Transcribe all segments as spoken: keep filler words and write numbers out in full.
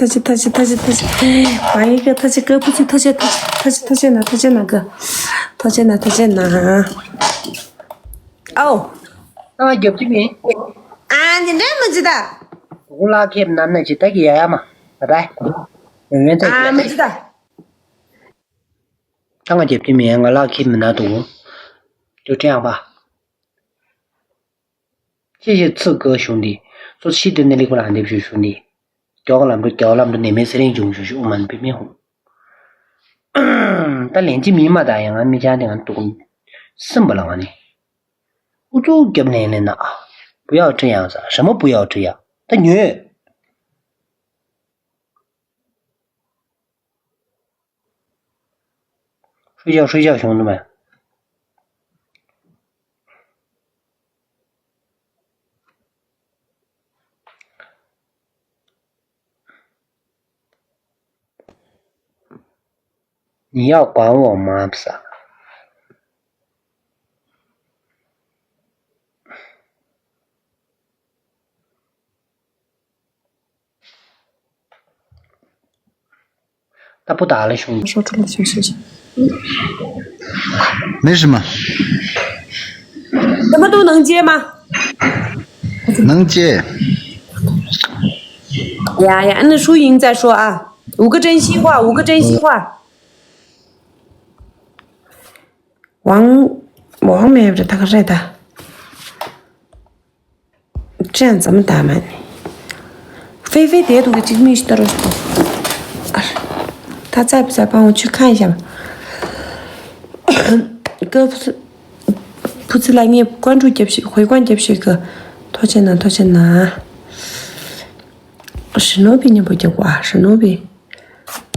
ཐག་ཆོད་ཐག་ཆོད་ཐག་ཆོད་ཐག་ཆོད། མ་ཡིན་གི་ཐག་ཆོད་གི་བུ་ཚོ་ཐག་ཆོད་ཐག་ཆོད་ཐག་ཆོད་ཐག་ཆོད་ན་ཐག་ཆོད་ན་གི། ཐག་ཆོད་ན་ཐག་ཆོད་ན། ཨའོ། ང་རྒྱབ་ཀྱི་མིན། ཨ་ནི་འདྲ་མི་ཅི་ད། ཁོ་ལག་ཁེབས་ནམ་ན་ཅི་ད་གི་ཡ་ཡ་མ། བ་བའི། ཡོན་ཡོན་ཚ་ཨ་མི་ཅི་ད། ད་ང་རྒྱབ་ཀྱི་མིན། ང་ལག་ཁེབས་མི་ན་འདུག་ཅོ་ཀྲེང་པ། ཅི་ཞིག་ཚིག་གི་གཞུང་འདི། སོ་ཤི་དེ་ནི་ལིག་པ་ལ་འདེབས་ཞུ་གཞུང་འདི། མགྱོགས་ལམ་འགྲོ་མགྱོགས་ལམ་འགྲོ་ནས་མེ་སེ་རིང་འབྱུང་ཞུ་ཞུ་ཨུ་མན་པི་མི་ཧུ། ད་ལན་ཅི་མི་མ་ད་ཡང་ང་མི་ཅང་དེ་ང་འདུག་སིམ་པ་ལ་ང་ནི། ཨུ་ཚུགས་རྒྱབ་ནས་ལེན་ན། བུ་ཡག་ཁྲི་ཡང་ཟ་ར་མོ་བུ་ཡག་ཁྲི་ཡ། ད་ཉོས། 睡觉睡觉，兄弟们。 你要管我吗？不是。 ད་པོ་ད་ལ་ཤོང་། 说出来就是。没什么。怎么都能接吗？能接。呀呀，那输赢再说啊，五个真心话，五个真心话。王，王没有这大概在的。 这样怎么打嘛？菲菲叠读个这个密室的时候，啊，他在不在？帮我去看一下吧。哥，不是，不是来，你关注接不去，回关接不去，哥，拖欠呢，拖欠呢。史努比你不接过啊？史努比，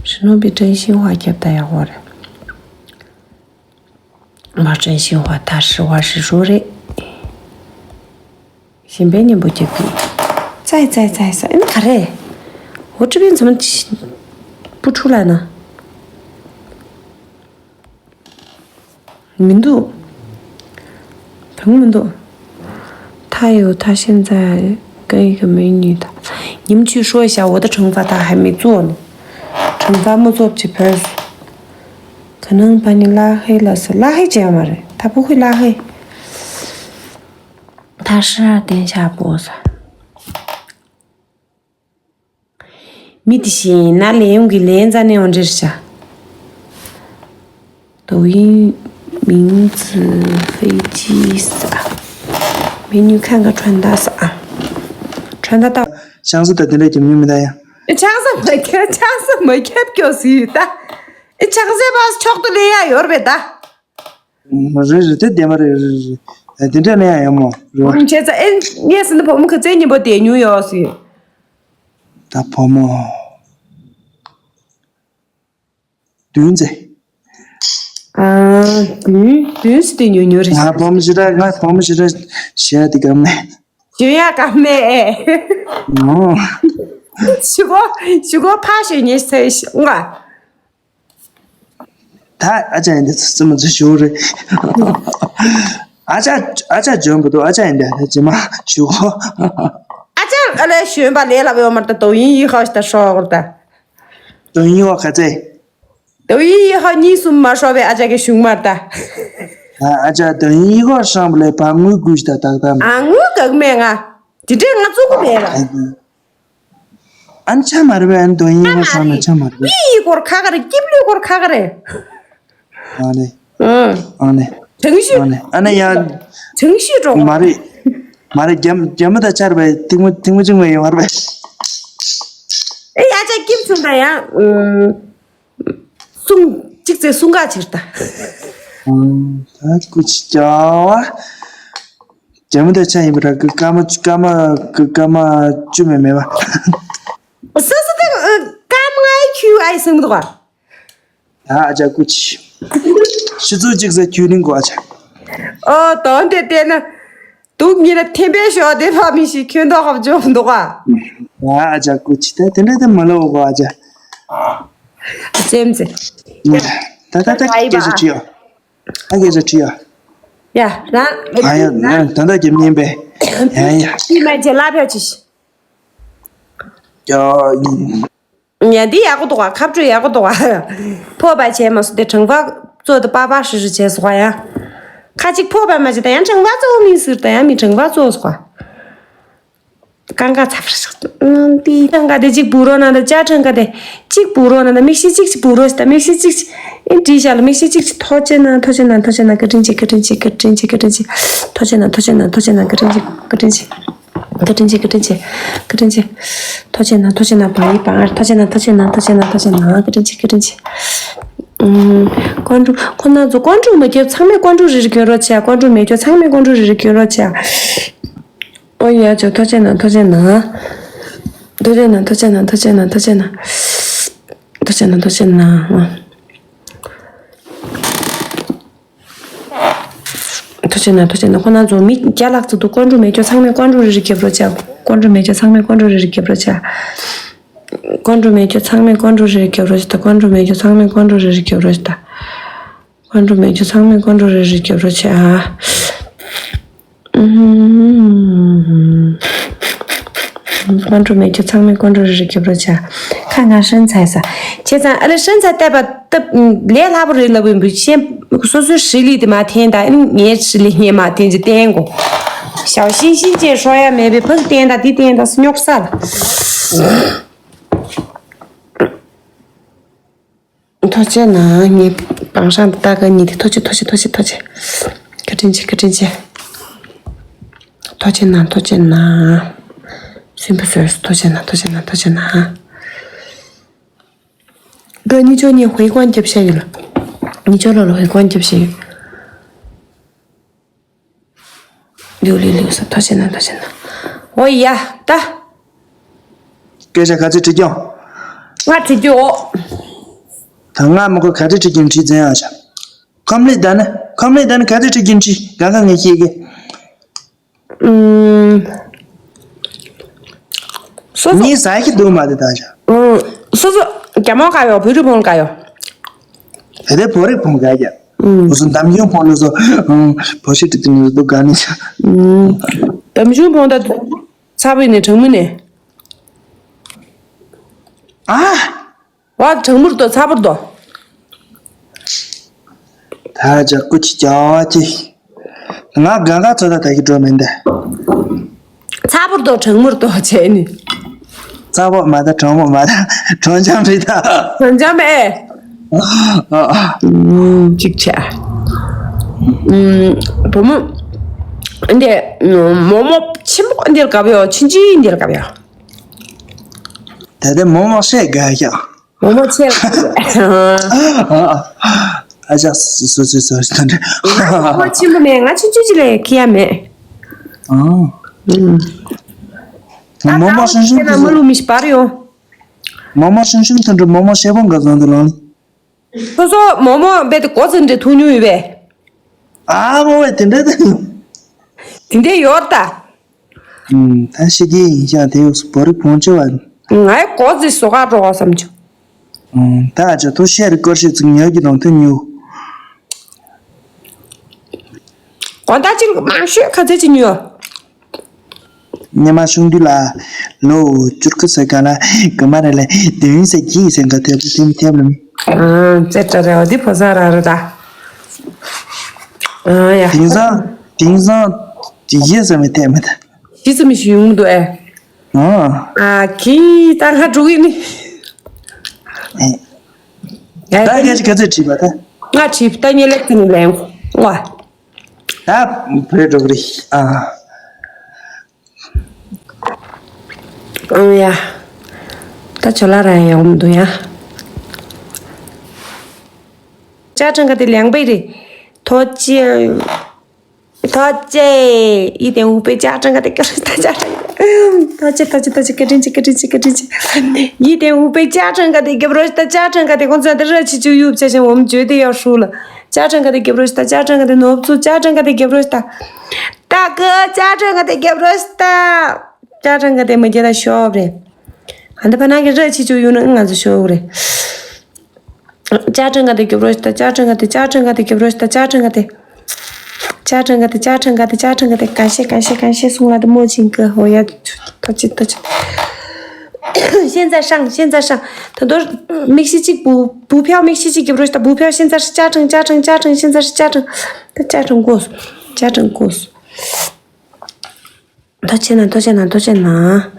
史努比真心话接不到呀，我的。 མ་真心话大实话实说རེད། གཞན་པའི་གཉེན་པོ་རྒྱབ་ཀྱི། ཙའི་ཙའི་ཙའི་ཙའི། ཨ་ནི་ག་རེ། 我这边怎么不出来呢？མི་འདུག་དོན་མི་འདུག 他有他现在跟一个美女的，你们去说一下我的惩罚他还没做呢，惩罚没做几盆，可能把你拉黑了是拉黑这样嘛嘞，他不会拉黑。他十二点下播噻。 མི་དེ་བཞིན་ན་ལས་ཡོང་གི་ལན་རྩ་ནས་འོང་འདྲེར་བྱ། 抖音名字飞机撒，美女看个穿搭撒，穿搭到。 ཆང་ས་ད་དེ་འདྲ་རྒྱབ་མྱོང་མི་ད་ཡ། ཆང་ས་མ་ཁྱབ་ཆང་ས་མ་ཁྱབ་སྐྱོ་སི་ད། ཆང་ས་བ་ཕྱོགས་ཏུ་ལས་ཡ་ཡོར་བས་ད། རེད་རེད་དེ་བདེན་པ་རེད་རེད་རེད། དེ་འདྲ་ལས་ཡ་ཡོད་མོ་རེད་བ། བྱས་ཙང་ཨེ་ངས་ཟིན་ན་བུ་མོ་ག་ཚད་སྙན་པོ་བསྡད་མྱོང་ཡོད་སི། ད་བུ་མོ། བདུན་ཙེ། ཨ། བདུན་བདུན་ཙེ་དེ་ཉུང་ཉུང་རེད། ང་བུ་མོ་ཞེ་དྲག་ང་བུ་མོ་ཞེ་དྲག་ཞེ་ཡ་དེ་ག་མེད། ཞེ་ཡ་ག་མེད། ཨོ། ཞུ་གོ་ཞུ་གོ་ཕ་ཞེ་ཉེ་ཚེ་ང་། ད་ཨ་ཅག་ཡིན་དེ་ཙི་མ་ཙི་ཞུ་རེད། ཨ་ཅག་ཨ་ཅག་འཇོན་པོ་འདུག་ཨ་ཅག་ཡིན་དེ་ད་ཅི་མ་ཞུ་གོ། ཨ་ཅག་ཨ་ལས་ཞོན་པ་ལས་ལ་བེའོ་མར་ད་དོ་ཡིན་ཡི་ཧ་ཞི་ད་ཧྲོག་ད། དོ་ཡིན་ཡི་ཧ་ག་ཚེ། དོ་ཡིན་ཡི་ཧ་གཉིས་གསུམ་མ་ཧྲོག་པའི་ཨ་ཅག་གི་གཞུང་མར་ད། ཨ་ཅག་དོ་ཡིན་ཡི་ཧ་ཧྲང་པོ་ལས་བ་དངུལ་དགོས་ཤི་ད་ཏག་ཏག་མ། ཨ་དངུལ་གག་མེད་ང་། དེ་འདྲས་ང་བཙུགས་གི་མེད་ལ། ཨན་ཆ་མ་རེད་པས། ཨན་དོ་ཡིན་ཧོ་ཧྲང་ན་ཆ་མ་རེད་པས། མི་ཡི་སྐོར་ཁ་ཁ་རེད། སྐྱིབ་ལུས་སྐོར་ཁ་ཁ་རེད། ཨ་ནི། ཨང་། ཨ་ནི། དྲང་ཤོས། ཨ་ནི་ཨ་ནི་ཡ། དྲང་ཤོས་འགྲོ། མ་རེད། མ་རེད། རྒྱ་རྒྱ་མི་དང་ཆར་པས་ཐིག་མོ་ཐིག་མོ་གཅིག་མ་ཡོང་བར་པས། ཨེ་ཡ་ཅག་སྐྱིབ་ཚུན་ད་ཡང་། གསུང་གཅིག་ཚེ་གསུང་ག་ཕྱིར་ད། ཨང་། ད་ཀུ་ཅི་ཅ་བ། རྒྱ་མི་དང་ཆ་ཡིན་པ་ར་ཀི་ཀ་མ་ཀ་མ་ཀི་ཀ་མ་བཅུ་མེད་མེད་པ། ས་ས་ཏེ་ཀ་མ་ཨའི་ཁྱུ་ཨའི་སེང་མི་འདུག་ག་ད་ཨ་ཅག་ཀུ་ཅི། ཤི་ཚུལ་གཅིག་ཟེར་ཁྱུ་ལིང་གོ་ཨ་ཅག་ཨོ་དོན་དེ་བལྟས་ན། དུག་ཉིད་ལ་ཐེམ་པའི་ཞོ་དེ་ཕ་མི་ཤི་ཁྱོད་མདོག་ཁ་བཅོམ་འདུག་ག་ད་ཨ་ཅག་ཀུ་ཅི་ད་དེ་འདྲ་དེ་མ་ལོ་གོ་ཨ་ཅག་ཨ་ཙེམ་ཙེ། ད་ད་ད་སྐད་ཆ་དྲིས་ཨ། ད་སྐད་ཆ་དྲིས་ཨ། ཡ་རང་། ཨ་ཡ་ད་ད་ད་རྒྱབ་ཉན་པས། ཡ་ཡ། ཤི་མ་བྱེད་ལ་ཕྱོགས་ཅིག་ཡ། ཡ་འདི་ཡག་པོ་འདུག་ག་ཁ་བྲོ་ཡག་པོ་འདུག་ག་ཕོ་པ་བྱས་མ་སོང་དེ་དྲང་པ་གཙོ་དེ་པ་པ་ཧྲི་ཧྲི་བྱས་སོང་ཡ། ཁ་ཅིག་ཕོ་པ་མ་བྱེད་ད་ཡང་ཁྲང་བ་ཙོ་མིན་ཟེར་ད་ཡང་མི་ཁྲང་བ་ཙོ་སོ། ཀང་ཀ་ཚ་བར་ཤག་ནང་དེ་ཁྲང་ཀ་དེ་གཅིག་བུ་རོ་ན་ད་ཅ་ཁྲང་ཀ་དེ་གཅིག་བུ་རོ་ན་ད་མིག་ཤེལ་གཅིག་གཅིག་བུ་རོ་ད་མིག་ཤེལ་གཅིག་གཅིག་ཨེ་འདྲི་ཤག་ལ་མིག་ཤེལ་གཅིག་གཅིག་ཐོ་ཅེ་ན་ཐོ་ཅེ་ན་ཐོ་ཅེ་ན་བཀའ་དྲིན་ཆེ་བཀའ་དྲིན་ཆེ་བཀའ་དྲིན་ཆེ་བཀའ་དྲིན་ཆེ་ཐོ་ཅེ་ན་ཐོ་ཅེ་ན་ཐོ་ཅེ་ན་བཀའ་དྲིན་ཆེ་བཀའ་དྲིན་ཆེ་བཀའ་དྲིན་ཆེ་བཀའ་དྲིན་ཆེ་བཀའ་དྲིན་ཆེ། ཐོ་ཅེ་ན་ཐོ་ཅེ་ན་བ་ཡི་བ་ཐོ་ཅེ་ན་ཐོ་ཅེ་ན་ཐོ་ཅེ་ན་ཐོ་ཅེ་ན་བཀའ་དྲིན་ཆེ་བཀའ་དྲིན་ཆེ། ཀོན་ཀྲུ་ཁོ་ན་ཚོ་ཀོན་ཀྲུ་མ་རྒྱབ་ཚང་མས་ཀོན་ཀྲུ་རེ་རེ་གྱོན་རོགས་བྱས། ཀོན་ཀྲུ་མེད་ཁྱོད་ཚང་མས་ཀོན་ཀྲུ་རེ་རེ་གྱོན་རོགས་བྱས། ཨོ་ཡ་ཅོ་ཐོ་ཅེ་ན་ཐོ་ཅེ་ན། ཐོ་ཅེ་ན་ཐོ་ཅེ་ན་ཐོ་ཅེ་ན་ཐོ་ཅེ་ན། ཐོ་ཅེ་ན་ཐོ་ཅེ་ན། ཐོ་ཅེ་ན་ཐོ་ཅེ་ན་ཁོ་ན་ཚོ་མི་བརྒྱ་ལྷག་ཙམ་འདུག་ཀོན་ཀྲུ་མེད་ཁྱོད་ཚང་མས་ཀོན་ཀྲུ་རེ་རེ་རྒྱབ་རོགས་བྱས། ཀོན་ཀྲུ་མེད་ཁྱོད་ཚང་མས་ཀོན་ཀྲུ་རེ་རེ་རྒྱབ་རོགས་བྱས། ཀོན་ཀྲུ་མེད་ཁྱོད་ཚང་མས་ཀོན་ཀྲུ་རེ་རེ་རྒྱབ་རོགས་བྱས་ད། ཀོན་ཀྲུ་མེད་ཁྱོད་ཚང་མས་ཀོན་ཀྲུ་རེ་རེ་རྒྱབ་རོགས་བྱས་ད། ཀོན་ཀྲུ་མེད་ཁྱོད་ཚང་མས་ཀོན་ཀྲུ་རེ་རེ་རྒྱབ་རོགས་བྱས། ཨ། ཀོན་ཀྲུ་མེད་ཁྱོད་ཚང་མས་ཀོན་ཀྲུ་རེ་རེ་རྒྱབ་རོགས་བྱས། ཁ་ང་ཧྲན་ཚར་ས། བྱས་ཙང་ཨ་ལེ་ཧྲན་ཚར་བལྟས་པ་སྟབས་ལས་སླ་པོ་རེད་ལབ་ཡིན་པུ་ཤེས། སོ་སོའི་ཧྲི་ལི་དེ་མ་འཐེན་ད་ཨ་ནི་ངའི་ཧྲི་ལི་ངས་མ་འཐེན་ཅི་བསྟན་གོ་ཞའོ་ཤིན་ཤིན་ཅེས་ཧྲོ་ཡ་མེད་པའི་ཕག་བསྟན་ད་འདི་བསྟན་ད་སྙོག་ས་ལ། ཐོ་ཅེ་ན་ངའི་བང་ཧྲང་ཏ་ཀ་གཉིས་དེ་ཐོ་ཅེ་ཐོ་ཅེ་ཐོ་ཅེ་ཐོ་ཅེ། བཀའ་དྲིན་ཆེ་བཀའ་དྲིན་ཆེ། ཐོ་ཅེ་ན་ཐོ་ཅེ་ན། སུན་པོ་སོས་ཐོ་ཅེ་ན་ཐོ་ཅེ་ན་ཐོ་ཅེ་ན། ད་གཉིས་ཆོ་གཉིས་ཧོའི་ཀོན་རྒྱབ་ཤ་ཡོད་ལ། གཉིས་ཆོ་ལོ་ལ་ཧོའི་ཀོན་རྒྱབ་ཤ་ཡོད། ལིའུ་ལིའུ་ལིའུ་ས་ཐོ་ཆེ་ན་ཐོ་ཆེ་ན། འོ་ཡ་ད། སྐད་ཆ་ག་ཚོད་དྲི་ཀྱང་། ང་དྲི་རྒྱུ་འོ། ད་ང་མི་གོ་ག་ཚོད་དྲི་ཀྱང་དྲི་ཙན་ཨ་ཆ། ཁམ་ལི་ད་ནི་ཁམ་ལི་ད་ནི་ག་ཚོད་དྲི་ཀྱང་དྲི་ག་ག་ངས་ཤེས་གི། ཨུམ། སོ་སོ། ངས་ཟ་གི་འདུག་མ་དེ་ད་ཆ། ཨུམ། སོ་སོ་རྒྱ་མོ་ག་ཡོ་བོད་རིགས་ཕོང་ག་ཡོ། ད་ལྟའི་བོད་རིགས་ཕོང་ག་ཡ། ཨུམ། འུ་ཚོ་འདམ་གཞུང་ཕོང་ལ་སོ། ཨུམ། བོད་ཤི་ཏི་ཏི་ནི་འདུག་ག་ནི་ཆ། ཨུམ། འདམ་གཞུང་ཕོང་ད་ཚ་བོ་ནས་གྲང་མོ་ནས། ཨ། བ་གྲང་མོར་དོ་ཚ་བོར་དོ། ད་ཅག་ཀུ་ཅི་ཅག་ཅི། ང་ག་ག་ཚོད་ད་ད་གི་འགྲོ་མིན་ད། ཚ་བོར་དོ་གྲང་མོར་དོ་བྱས་ནི། ཚ་བོ་མ་ད་གྲང་མོ་མ་ད་གྲང་འཇམ་རེད་ད། གྲང་འཇམ་ཨེ། ཨ་ཨ། ཅིག་ཆ། བུ་མོ། འདི་མོག་མོག་ཆེན་པོ་འདིར་གབ་ཡོ་ཆིན་ཅི་འདིར་གབ་ཡོ། ད་ལྟ་མོག་མོག་བཤད་དགའ་ཡ། མོག་མོག་ཆེ་ལ། ཨ་ཅག་སོ་སོ་སོ་སོ་འདྲ། མོག་མོག་ཆེན་པོ་མེད་ང་ཆུང་ཆུང་ཅི་ལས་ཁི་ཡ་མེད། ཨང་། ད་མོག་མོག་ད་ཤིང་ཤིང་ཁྱེད་ན་དུ་འགྲོ། མ་ལུ་མི་ཤི་པར་ཡོང་། མོག་མོག་ཤིང་ཤིང་དུ་འགྲོ་མོག་མོག་ཤེ་བོང་ག་ཟོན་དུ་ལོང་ལི། སོ་སོ་མོག་མོག་བེ་དེ་གོ་ཚན་འདྲེ་ཐུག་ཉུ་ཡོད་བེ། ཨ་མོ་བེ་དེ་འདྲ་དེ། དེ་འདྲ་ཡོད་ད། ད་ཤི་གི་ཡིན་ཤག་དེ་ཡོད་སུ་བོ་རི་བོང་ཅི་བ། ངའི་གོ་ཟི་སོ་ག་འགྲོ་བ་བསམ་བྱུང་། ད་ཅི་ཐུ་ཤེ་རི་ཀོར་ཤེ་ཙིག་ཉོ་གི་རང་ཐུ་ཉུ། གོ་ད་ཅི་མང་ཤོས་ཁ་ཚ་ཅི་ཉོ། ཉི་མ་ཆུང་དུས་ལ་ལོ་བཅུ་དགུ་ཚེ་ག་ལ་ག་མ་རེ་ལེ་དུན་ཚེ་གི་ཚེ་ག་ཐེབ་ཐེབ་ཐེབ་ལ་མི། ཨ་ཙེ་ཏྲ་རེ་བ་འདི་ཕོ་ས་ར་ར་ད། ཨ་ཡ། དེང་སང་དེང་སང་དེ་ཡེ་ས་མི་ཐེབ་མི་ད། ཤི་ཙམ་ཞིག་ཡོང་འདུག་ཨེ། ཨ། ཨ་ཁི་ད་ང་འགྲོ་གི་ནི། ཨེ། ད་ཁྱེད་ཀྱིས་ག་ཚོད་བྲིས་པ་ད། ང་བྲིས་ད་ཉེ་ལེགས་ཏི་ནི་ལན་ང་། ད་བོད་འགྲོ་གི་རེད་ཨ། ཨང་ཡ། ད་ཆོ་ལ་ར་ཡོང་འདུག་ཡ། ཅ་ཀྲང་ག་དེ་ལེང་པའི་རེད། ཐོ་ཅི། ཐོ་ཅེ། ཡི་དེ་འུ་པེ་ཅ་ཀྲང་ག་དེ་ཀྱོ་རེ་ད་ཅ་ཀྲང་། ཐོ་ཅེ་ཐོ་ཅེ་ཐོ་ཅེ་བཀའ་དྲིན་ཆེ་བཀའ་དྲིན་ཆེ་བཀའ་དྲིན་ཆེ། ཡི་དེ་འུ་པེ་ཅ་ཀྲང་ག་དེ་རྒྱབ་རོ་ད་ཅ་ཀྲང་ག་དེ་ཁོང་ཚོ་འདི་ར་ཆི་ཆུ་ཡུབ་ཅ་ཞིང་འོམ་བརྗོད་དེ་ཡག་ཧྲུ་ལ། ཅ་ཀྲང་ག་དེ་རྒྱབ་རོ་ད་ཅ་ཀྲང་ག་དེ་ནོབ་ཚུ་ཅ་ཀྲང་ག་དེ་རྒྱབ་རོ་ད། ད་ག་ཅ་ཀྲང་ག་དེ་རྒྱབ་རོ་ད། ཅ་ཀྲང་ག་དེ་མི་རྒྱལ་ད་ཤོབ་རེད། ཨ་འདི་པ་ན་གི་ར་ཆི་ཆུ་ཡུ་ན་ང་ཚོ་ཤོབ་རེད། ཅ་ཀྲང་ག་དེ་རྒྱབ་རོ་ཤི་ད་ཅ་ཀྲང་ག་དེ་ཅ་ཀྲང་ག་དེ་རྒྱབ་རོ་ཤི་ད་ཅ་ཀྲང་ག་དེ། ཅ་ཀྲང་ག་དེ་ཅ་ཀྲང་ག་དེ་ཅ་ཀྲང་ག་དེ་ག་ཤེ་ག་ཤེ་ག་ཤེ་སུང་ལ་དེ་མོ་ཅིང་གི་ཧོ་ཡ། ཐོ་ཅི་ཐོ་ཅི། 现在上，现在上。 ད་དུང་མིག་ཤེལ་གཅིག་补，补票མིག་ཤེལ་གཅིག་རྒྱབ་རོགས་ཞུ། 补票现在是加成，加成，加成，现在是加成。 ད་加成过སོང་། 加成过སོང་། ཐུགས་རྗེ་གནང་། ཐུགས་རྗེ་གནང་། ཐུགས་རྗེ་གནང་།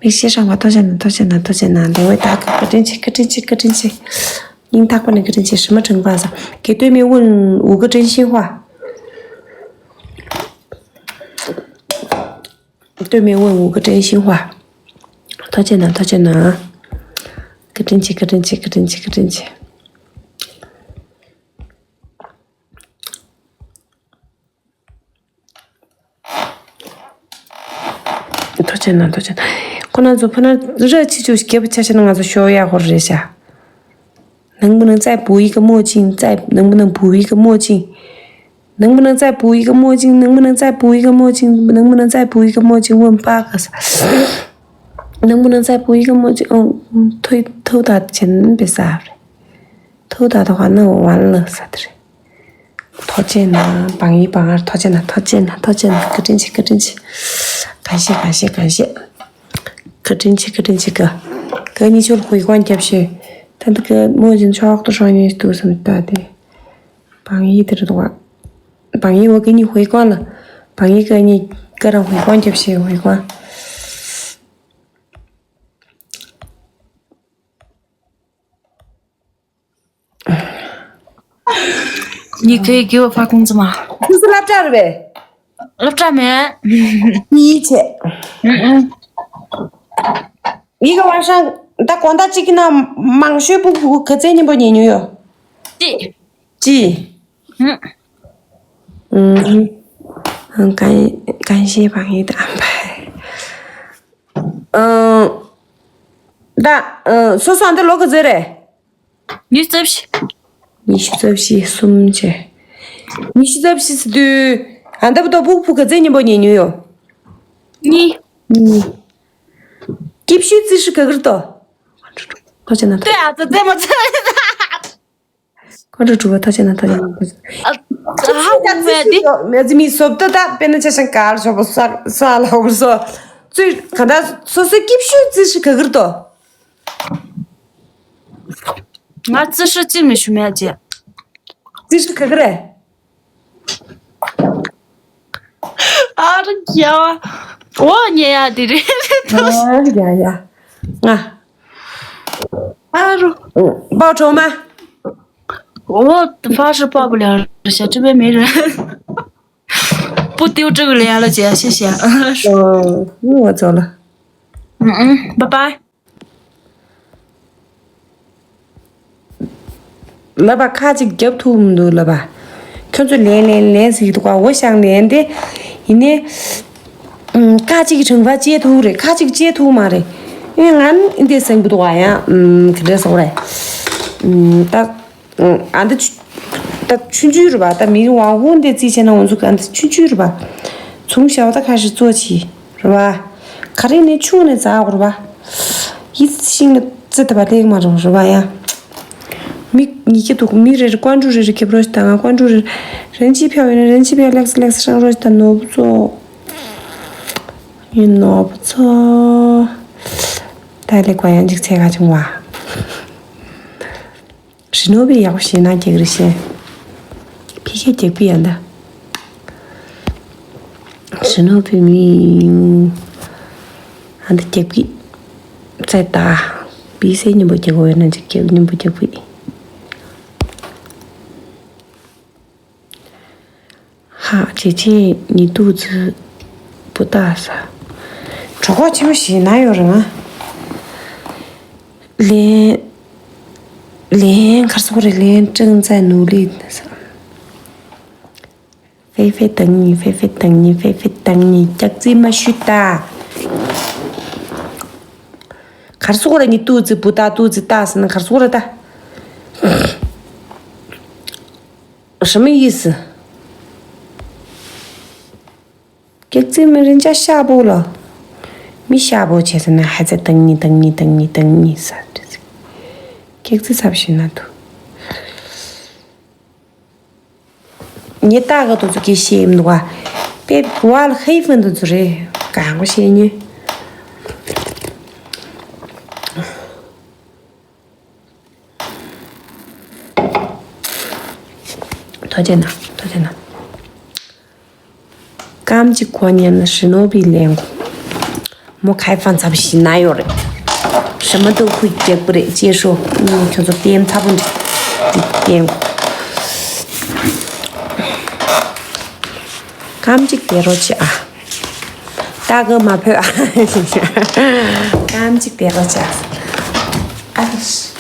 མིག་ཤེལ་ཧྲང་བ་ཐུགས་རྗེ་གནང་། ཐུགས་རྗེ་གནང་། ཐུགས་རྗེ་གནང་། འདི་བས་ད་བཀའ་དྲིན་ཆེ། བཀའ་དྲིན་ཆེ། བཀའ་དྲིན་ཆེ། སྙིང་ཐག་པ་ནས་བཀའ་དྲིན་ཆེ། 什么称呼啊？给对面问五个真心话。 对面问五个真心话。 ཐུགས་རྗེ་གནང་། ཐུགས་རྗེ་གནང་། བཀའ་དྲིན་ཆེ། བཀའ་དྲིན་ཆེ། བཀའ་དྲིན་ཆེ། བཀའ་དྲིན་ཆེ། ཐུགས་རྗེ་གནང་། ཐུགས་རྗེ་གནང་། ཁོ་རང་ཚོ་ཕུ་ན་ར་ཆི་ཆུ་རྒྱབ་ཆ་ཆ་ན་ང་ཚོ་ཤོ་ཡ་ཧོར་རེད་ཤག 能不能再补一个墨镜？再能不能补一个墨镜？能不能再补一个墨镜？能不能再补一个墨镜？能不能再补一个墨镜？问八个。 能不能再补一个墨镜？嗯嗯，推头大钱别啥嘞，头大的话那我完了啥的嘞。 ཐུགས་རྗེ་གནང་། བང་ཡིག་བང་ཡར་ཐུགས་རྗེ་གནང་། ཐུགས་རྗེ་གནང་། ཐུགས་རྗེ་གནང་། བཀའ་དྲིན་ཆེ། བཀའ་དྲིན་ཆེ། 感谢，感谢，感谢。 བཀའ་དྲིན་ཆེ། བཀའ་དྲིན་ཆེ་གི། ག་ནི་ཆོལ་ཧུའི་ཀོང་རྒྱབ་ཤེ། ད་འདི་གི་མོ་ཅིན་ཆོག་ཏུ་ཧྲང་ཡོད་དུ་སམ་ད་དེ། བང་ཡིག་དེར་འདུག་བ། བང་ཡིག་བ་གི་ནི་ཧུའི་ཀོང་ལ། བང་ཡིག་གི་ནི་ག་རང་ཧུའི་ཀོང་རྒྱབ་ཤེ། ཧུའི་ཀོང་། ཉི་ཁའི་གི་བ་ཕ་ཁུང་ཙི་མ། ཁུ་སི་སློབ་གྲྭ་རེད་པས། སློབ་གྲྭ་མེད། གཉིས་བྱས། ཡི་ག་བ་ཧྲང་ད་གོང་ད་གཅིག་གི་ནང་མང་ཤོས་པུ་པུ་ག་ཚད་སྙན་པོ་ཉན་ཉུ་ཡོད། ཅི། ཅི། ཨུམ། 感感谢榜一的安排。 ཨང་། ད་ཨང་སོ་སོ་ཨ་འདི་ལོ་ག་ཚོད་རེད། ཉི་ཤུ་རྩ་བཞི། ཉི་ཤུ་རྩ་བཞི་གསུམ་བྱས། ཉི་ཤུ་རྩ་བཞི་ཟེར་དུས་ཨ་འདི་བུ་དོ་ཕུག་ཕུག་ག་ཚོད་སྙན་པོ་ཉན་ཉུ་ཡོད། གཉིས། གཉིས། སྐྱིབ་ཤུའི་རྩིས་ཧྲི་ག་གིར་དོ། ཐོ་ཅེ་ན་ཐོ། ཏེ་ཨ་ཙི་ཏེ་མ་ཚ། ཁོ་ཚོ་གྲུབ་པ་ཐག་ཆོད་ན་ཐག་ཆོད་ན་ཐག་ཆོད། ཨ་ཧ་ཧུ་མེད་དེ། མེད་ཟི་མི་སོབ་ཏུ་ད་དཔེར་ན་ཆ་ཤང་གར་ཤོག་པོ་ས་ས་ལ་ཧོ་གུར་སོ། ཙུས་ག་ད་སོ་སོའི་སྐྱིབ་ཤུའི་རྩིས་ཧྲི་ག་གིར་དོ། ང་རྩིས་ཧྲི་ཅི་མི་ཤུ་མེད་ཅེ། རྩིས་ཧྲི་ག་གིར་རེད། ཨ་རུ་རྒྱལ་བ། འོ་ཉེ་ཡ་དེ་རེད། ཨ་རུ་རྒྱལ་ཡ། ང་། ཨ་རུ། པའོ་ཁྲོ་མ། འོ་ཕ་ཧྲི་པ་བུ་ལ་ཞབས་ཁྲི་པའི་མེ་རེད། པུ་ཏིའུ་ཀྲི་གི་ལ་ཡ་ལ་ཅེ་ཡ་ཤེ་ཤེ། ཨོ། ངོ་བ་ཚོ་ལ། ཨུ་ཨུ། བ་བའི། ལབ་པ་ཁ་ཅིག་རྒྱབ་ཐུབ་མི་འདུག་ལབ་པ། ཁྱོད་ཚོ་ལན་ལན་ལན་ཟིག་འདུག་ག་འོ་ཤང་ལན་དེ། ཡིན་ནའི། ཁ་ཅིག་གི་དྲང་པ་བཅད་ཐུབ་རེད། ཁ་ཅིག་བཅད་ཐུབ་མ་རེད། ཨེ་ང་འདི་སེང་བུ་འདུག་ག་ཡང་ག་འདྲ་སོང་རེད། ད། ཨ་འདི་ཆུ། ད་ཆུང་ཆུང་རེད་པ། ད་མི་རིགས་དབང་པོ་འདི་རྩིས་བྱས་ན་ང་ཚོ་ག་འདི་ཆུང་ཆུང་རེད་པ། ཚོང་བྱ་བ་ད་ཁ་ཤས་གཙོ་ཆེ་རེད་པ། ག་རེ་ནས་ཆུང་ནས་འཛག་དགོས་རེད་པ། ཡིད་ཤིང་ལ་རྩི་ཐུབ་པ་ལེགས་མ་རེད་རེད་པ་ཡ། མི་ཉི་ཁྱི་འདུག་མི་རེ་རེ་ཀོན་ཀྲུ་རེ་རེ་ཁེབས་རོགས་ཞིག་དང་ང་ཀོན་ཀྲུ་རེ་རེ་རན་ཅི་ཕྱོགས་ཡོད་ན་རན་ཅི་ཕྱོགས་ལེགས་སེ་ལེགས་སེ་ཧྲང་རོགས་ཞིག་དང་ནོར་བུ་ཚོ། ཡིན་ནོར་བུ་ཚོ། ད་ལེགས་པ་ཡང་ཅིག་ཚད་ག་བྱུང་བ། རི་ནོ་བི་ཡག་པོ་ཞེ་ན་རྒྱག་རེ་ཤེས། ཕི་ཤེ་རྒྱག་པི་ཡ་འདི། རི་ནོ་བི་མི། ཨ་འདི་རྒྱག་པི། ཙེ་ད། པི་སེ་སྙིང་པོ་རྒྱག་གོ་ཡོད་ན་ཅིག་རྒྱག་སྙིང་པོ་རྒྱག་པི། 哈，姐姐，你肚子不大是吧？ གྲོད་ཁོག་ཆེན་པོ་ཞིག་ན་ཡོད་རེད་ང་། 脸，脸 ག་རེ་ཟེར་དགོས་རེད། 脸正在努力。 ཧྥེ་ཧྥེ་等你，ཧྥེ་ཧྥེ་等你，ཧྥེ་ཧྥེ་等你， སྐྱག་རྫུན་མ་ཤོད་ད། ག་རེ་ཟེར་དགོས་རེད། 你肚子不大，肚子大 ཟེར་ན་ག་རེ་ཟེར་དགོས་རེད་ད། 什么意思？ སྐྱག་རྫུན་མ་རེད། 人家下播了。 མི་下播བྱས་ཟེར་ན་还在等你，等你，等你，等你 ཟེར། སྐྱག་རྫུན་ཚབས་ཞིག་ན་འདུག 你大个肚子给写 མི་འདུག་ག 被我了黑粉 དུ་ཚུ་རེད། གང་གོ་བཤད་ཉོན། ཐུགས་རྗེ་གནང་། ཐུགས་རྗེ་གནང་། རྐང་གཅིག་གོ་ཉན་ན་ཞི་ནོ་བི་ལེན་གོ། མོ་ཁའི་ཕན་ཚབ་ཞིག་ན་ཡོད་རེད། ཞི་མ་ཏོ་ཁུ་རྒྱག་པ་རེད་ཅེས་ཤོ། ཁྱོད་ཚོ་བསྟན་ཚ་པོ་འདི་བསྟན་གོ། རྐང་གཅིག་དེ་རོ་ཆེ་ཨ། ད་གི་མ་ཕོད་ཨ། རྐང་གཅིག་དེ་རོ་ཆེ་ཨ། ཨ།